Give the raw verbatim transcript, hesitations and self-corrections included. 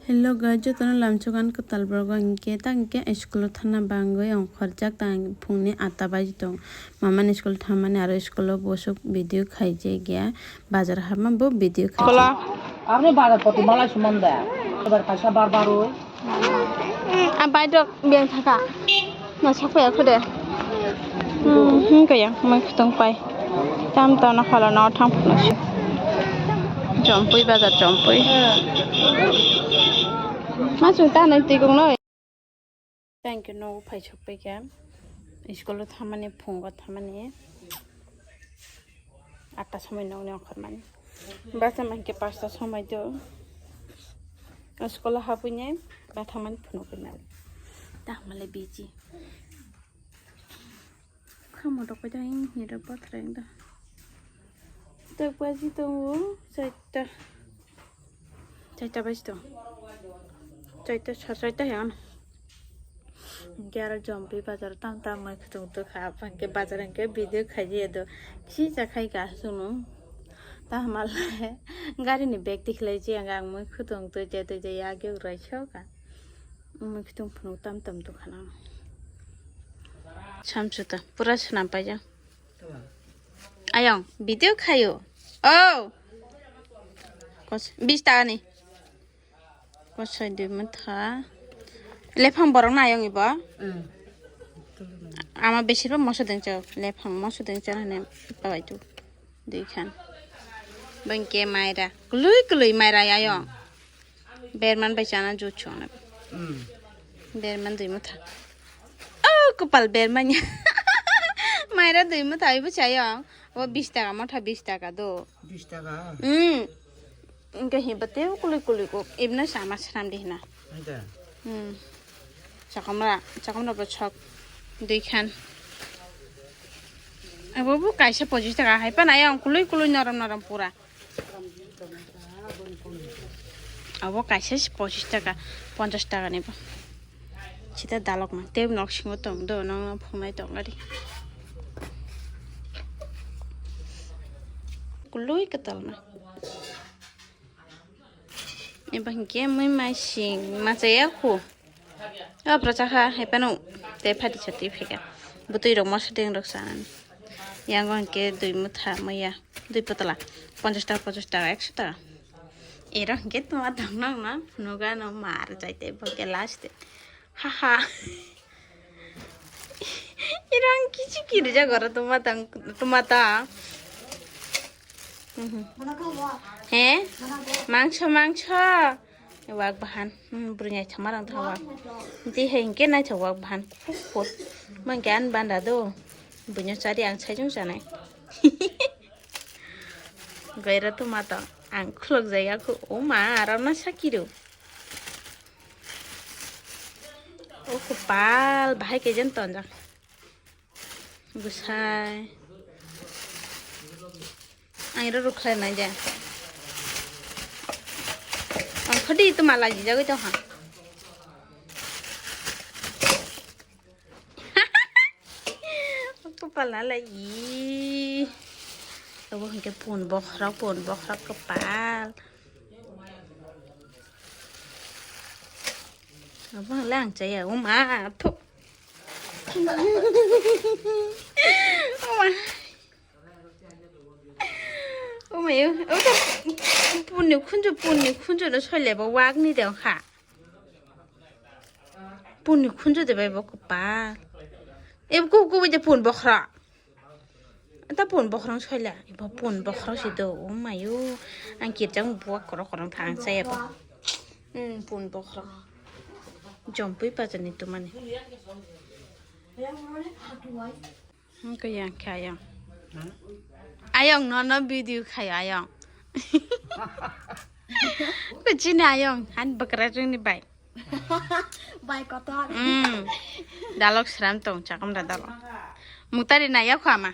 Hello guys, jotono lamsokan kwtal borok hinkhe ta hinkhe school o thangna bangwi ongkhorjak ta phungni atta baji tong. Mamani school thangmani aro school o bosok video khaijak ya, bazar hapma bo video khaijak. Kola. Aboni bazar poti malai suman da. Ebar kaisa bar baroi. A bai dok beng thaka. Na sakpai akho de. Hmm, hmm, kaya, mai khutong pai. Tam tam na khala na thang phuna si. Chompui bazar chompui. Ma sung ta nai tikong noi. Thank you, no phai chok pai kya. School o thamani, phungo thamani. Atta somoi nokni ongkhormani. Basa mankhe pasta somoi do. School o hapwi nai, bathang mani phunukwi nai. Tangmale biji. Khamoro koi dai, hini rok bothra da. Tei baji tongo, chaita. Chaita baji tong. Chaita, sa chaita he ano. Hinkhe aro Jompui bazar tam tam mai khwtwng twi kha. Apa hinkhe bazar hinkhe video khaidi edo. Kisa khai ka sunu. Ta hamale gari ni bag tikhlai chi ang, ang mui khwtwng twi je twi je ya ge urai shoka. Mui khwtwng phunuk tam tam twi khana. Samsota pura swnam paijak. Ayong, video khayo. Oh. Kos, bis taka ni. Kosoi dui motha. Lephang borok na ayong ibo. Ama besir bo moso dengcha. Lephang moso dengcha hane pabai tu. Dui khan. Bengke maira. Kului kului maira ayong. Berman bai chana jut chwng nai. Berman dui motha. Oh, kopal berman ya. Maira dui motha ibo chayong. O bis taka motha bis taka do. Bis taka? Hmm. Engke hi bate kului kului kok. Ibna sama sram di hina. Ada. Hmm. Chakamra, chakamra bo chok. Dui khan. Abo bo kaisa pojis taka hai pan ayong kului kului norom norom pura. Abo kaisa se pochis taka, ponchas taka ni bo. Sita dalok ma, tei nok singo tong do, nong nong phungnai tong ari. Kului kwtal ma. Eba hinkhe mui mai sing ma chaya khu. O procha kha hai pano tei phati chati phika. Butui rok moso deng rok chanani. Yango hinkhe dui motha maya, dui potla, ponchas taka, ponchas taka, ekso taka. Ero hinkhe tuma tong nang na, phunuga no mar jai tei bo khe last. Ha ha. Ero ang kichi kiri ja goro tuma tang, tuma ta. Mhm. He? Mangso, mangso. Wak bahan, hmm, bwrwi naithok ma rang thang wak. Tei hai hinkhe naithok wak bahan, khuk khuk. Mangkhe ani banda do. Buino chari ang saichung chanai. Gaira tuma tong, ang khulok jaya khu, o ma, aro na sakiro. O kopal, bahai khe jen tonjak. Bwsai. Ang iro rukhlai nai de. Ang khodi to mala jijagwi tong ha. Kopal na lai i. Abo hinkhe pun bokhorok, pun bokhorok kopal. Abo le ang chaya, o ma, thu. O ma. O ma yo, o to punni khunju, punni khunju no soile bo wak ni de kha. Punni khunju de bai bo kopal. E ku ku de pun bokhra. Ta pun bokhorok soila, ibo pun bokhorok si do, o mayo, ang kirjang buwa korok korok thang chaya bo. Hmm, pun bokhorok. Jompui pajani tumani. Hingke yang khe ayang. Ayang no no video khayo ayang. Kuchini ayang, han bakra jungni bai. Bai kotor. Hmm. Dalok sram tong chakam da dalok. Muktari na yakho ama.